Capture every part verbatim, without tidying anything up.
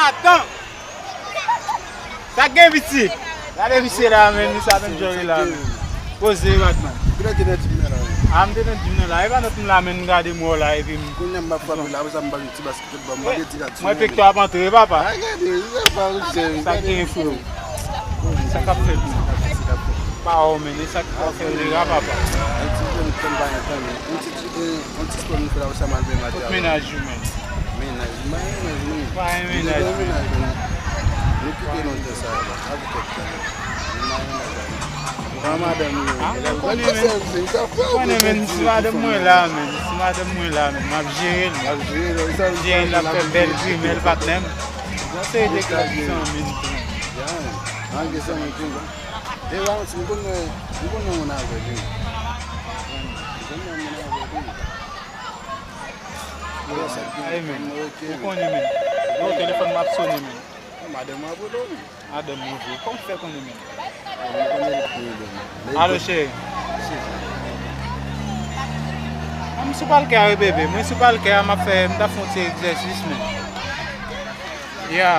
Atan! Sa k gen pitit? Gade misye la, men, li sa menm jan li la, men. Poze, Batman. Kilè te nan tim nan la, men? A, m te nan tim nan la. E pa nòt m la, men, m gade m wè w la, epi m... Kounye a m ap frape la, apre sa m ba yon ti baskèt, bon, m mande ti gad sou mwen. Mwen pèk to ap antre, papa. A, gade, gade, gade. Sa k gen, freo? Sa k ap fèt, men? Pa wè w, men, e sa k ap fè w dega, papa. Yon ti jèn fanm pa yon fanm, yon ti, yon ti spò nou fè la, apre sa m al benyen maten avè l. Kot mennaj ou, men? Mennaj, m pa gen mennaj, non. Pa gen mennaj. Nou gen mennaj, non. Nou kite lontan sa, la. A, pou tèt sa, non. M pa gen mennaj, non. Pran madanm, non. A, mwen konnen, men. Mwen konnen, men, si madanm mwen la, men. Si madanm mwen la, men. M ap jere l. M ap jere l, sa, jere l, l ap fè bèl grimèl, patnè m. Yon seri de klas zanmi m tou. Ya, an gen zanmi tou, la. E la, m konn, m konn nan moun avè l, wi. M konn nan moun avè l, wi. Amen. Ou konnen, men. Yo, telefòn m ap sonnen, men. Madanm mwen ap rele w, men. Madanm mwen vre. Kòman w fè konnen, men? Alo, cheri. Mwen sou palkè a, wi, bebe. Mwen sou palkè a, m ap fè, m t ap fè yon ti egzèsis, men. Ya.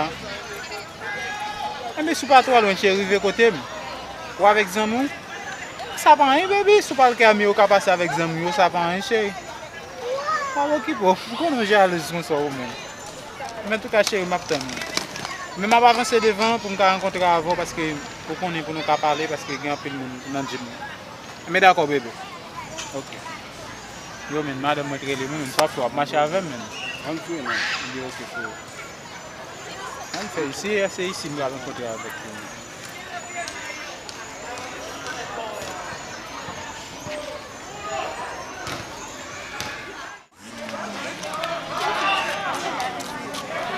Enben, si w pa twò lwen, cheri, rive kote m. Ou avèk zanmi w? Sa pa anyen, baby. Si w pa al kè ami w ka pase avèk zanmi w, sa pa anyen, cheri. Pa okipe w. M konnen w jalouz konsa ou menm. Men antouka, cheri, m ap tann ou. Men m ap avanse devan pou m ka rankontre avè w, paske ou konnen pou nou ka pale, paske gen anpil moun nan gym nan. Men dakò, bebe. Ok. Yo, men, madanm mwen t rele mwen, men m pa fè w ap mache avè m, men. Ann fouye non. Li ok, freo. Ann fè isi, se isi m pral rankontre avèk li.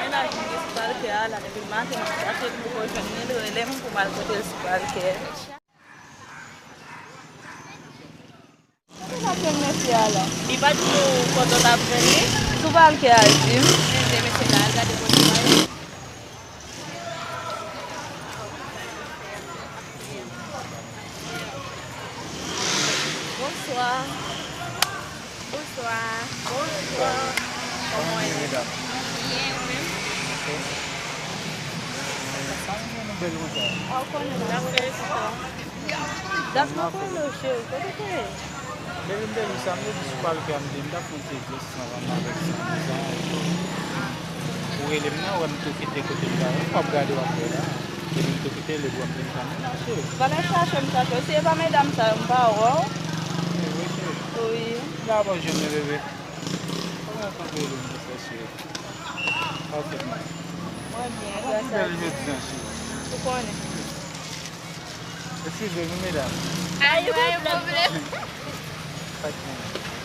Mennaj mwen gen sou palkè a la, depi maten m ap chache l, m poko jwenn li, l rele m pou m al kote l sou palkè. Kote w ap jwenn mesye a la? Li pa t di w kote w t ap jwenn li? Sou palkè a, l di m. Men de mesye la, al gade kote w al. Bonswa. Bonswa. Bonswa. Kòman w ye? Byen, ou menm? Sa nou bèl konsa. Ou konnen n ap fè sa. Dat mwen konnen w, cheri. Kote w te ye? Bebe, m te di sa, m te di sou palkè a, m te, m t ap fè yon ti egzèsis anvan m avèk sa, sa. Ou rele m nan, ou wè m tou kite kote m t al. M p ap gade w ap wè la. Depi m tou kite, lè w ap vin tann mwen la, cheri. Bagay chache m chache w. Si e pa medam sa yo, m pa wè w. Wi, wi, cheri. Wi. M pa wè w jwenn mwen, bebe. Kòman w konn rele m konsa, cheri? Pa w fèt mal. Mwen byen, gras a Dye. Bèl jodi a, cheri. Ou konnen. Eskize nou, medam. Pa gen pwoblèm. Pa gen.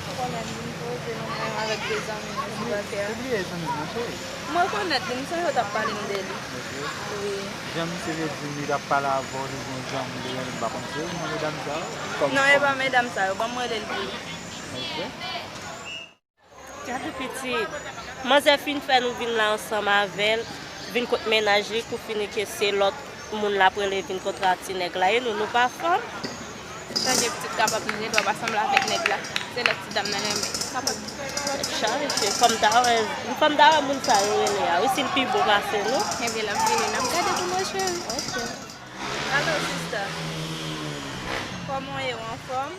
Ou konnen m vin poze nou menm avèk de zanmi nou sou atè a. Ou bliye zanmi m nan, cheri? M rekonèt li, m sonje w t ap pale m de li. Ok. Wi. Jan misye te di m li t ap pale avè w, li gen yon zanmi li renmen, m pa konn se ou nan medam sa yo. Non, e pa medam sa yo, ban m rele l pou ou. Ok. Gade pitit. Manzè fin fè nou vin la ansanm avè l, vin kot mennaj li, pou fini ke se lòt moun l ap rele vin kontre ak ti nèg la. E nou, nou pa fanm? Chanje pitit kapab, nou gen dwa pa sanble avèk nèg la. Se lòt ti dam nan renmen. Kapab. Tèt chaje. Fò m ta wè, fò m ta wè moun sa yo rele a. Wi, si l pi bon pase nou. Ebyen, l ap vini, n ap gade pou mwen, cheri. Ok. Alo, sista. Kòman w ye, w anfòm?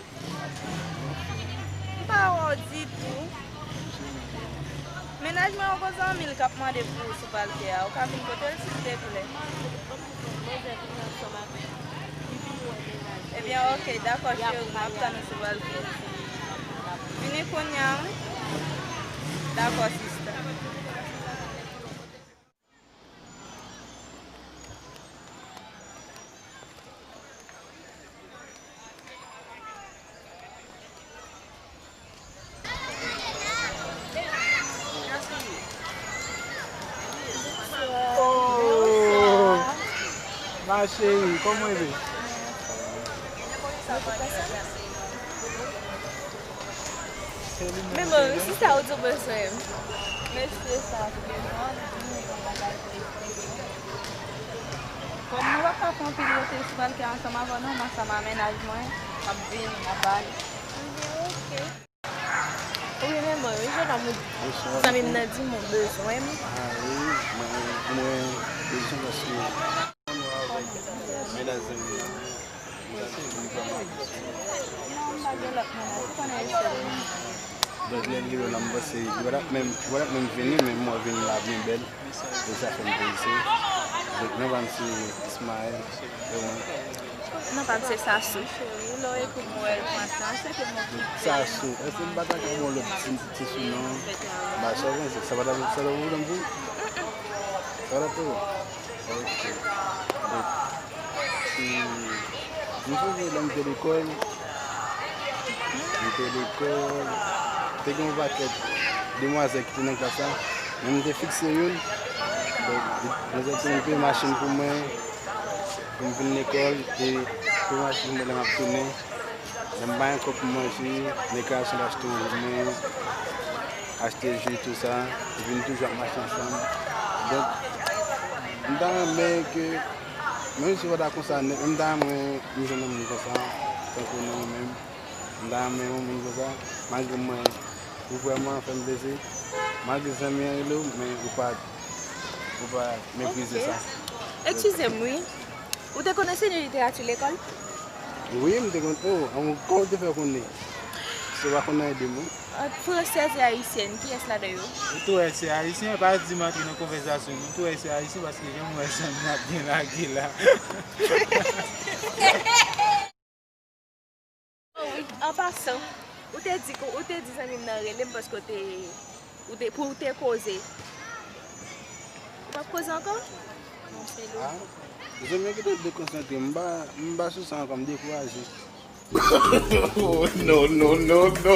M pa wè w ditou. Mennaj mwen yon gwo zanmi l k ap mande pou ou sou palkè a. Ou ka vin kote l, silteplè? Ebyen, ok, dakò, cheri, m ap tann ou sou palkè. Vini kounye a, wi. Dakò, sista. Oh, ma chérie, kòman w ye? Men bon, si sa ou di w bezwen. Mesye sa, se te jan di yon bagay pou eksplike. Kòm nou pa ka fè anpil rete sou palkè ansanm avè w, non, m ansanm a mennaj mwen, m ap vini, m ap ale. Ebyen, ok. Ou renmen mwen, wi. Zanmi m nan di m ou bezwen m. Ah wi, mwen, mwen bezwen paske mwen la zanmi m nan. Mwen se li vrèman apresye. Donk, lè li la, m panse li pa t ap menm, li pa t ap menm vini, men mwen vini la byen bèl. E sa fè m plezi. Donk, non pa m se Ismaël, e mwen. Non pa m se Sasou, cheri. Lè w ekri m, w wè l pran tan, se ke mwen ki Sasou, èske m pa ta ka ba w lòt ti, ti sounon? Ba, sa w panse? Sa pa ta, sa pa ta pwoblèm pou ou? Sa pa ta pwoblèm? Ok. Donk, si, m sonje lè m te lekòl, m te lekòl, te gen yon pakèt demwazèl ki te nan klas la, men m te fikse youn. Donk, demwazèl te peye machin pou mwen, pou m vin lekòl, e peye machin pou mwen lè m ap tounen. Lè m pa gen kòb pou manje, m te ka al achte yon goud mwen, achte ji, tou sa, epi n toujou ap mache ansanm. Donk, m ta renmen ke, menm si w pa ta konsa nèt, men m ta renmen m jwenn yon moun konsa, tankou nou menm. M ta renmen yon moun konsa, malgre mwen, ou vrèman fè m plezi. Malgre zanmi an rele w, men ou pa, ou pa meprize sa. Ok. Eskize m, wi. Ou te konn anseye literati lekòl? Wi, m te konn. Oh, an, kòman w te fè konnen? Si w pa konn anyen de mwen. Ant fransèz e ayisyèn, kiyès ladan yo? Ou tou wè se ayisyen, pa di m antre nan konvèsasyon, nou tou wè se ayisyen paske jan m wè zanmi ap byen lage la. Oh, wi, an pasan, ou te di, ou te di zanmi m nan rele m paske w te, ou te, pou w te koze. Ou p ap koze ankò? Non, se lou. Ah, zanmi an gentan dekonsantre. M pa, m pa sou sa ankò, m dekouraje. Oh, no, no, no, no.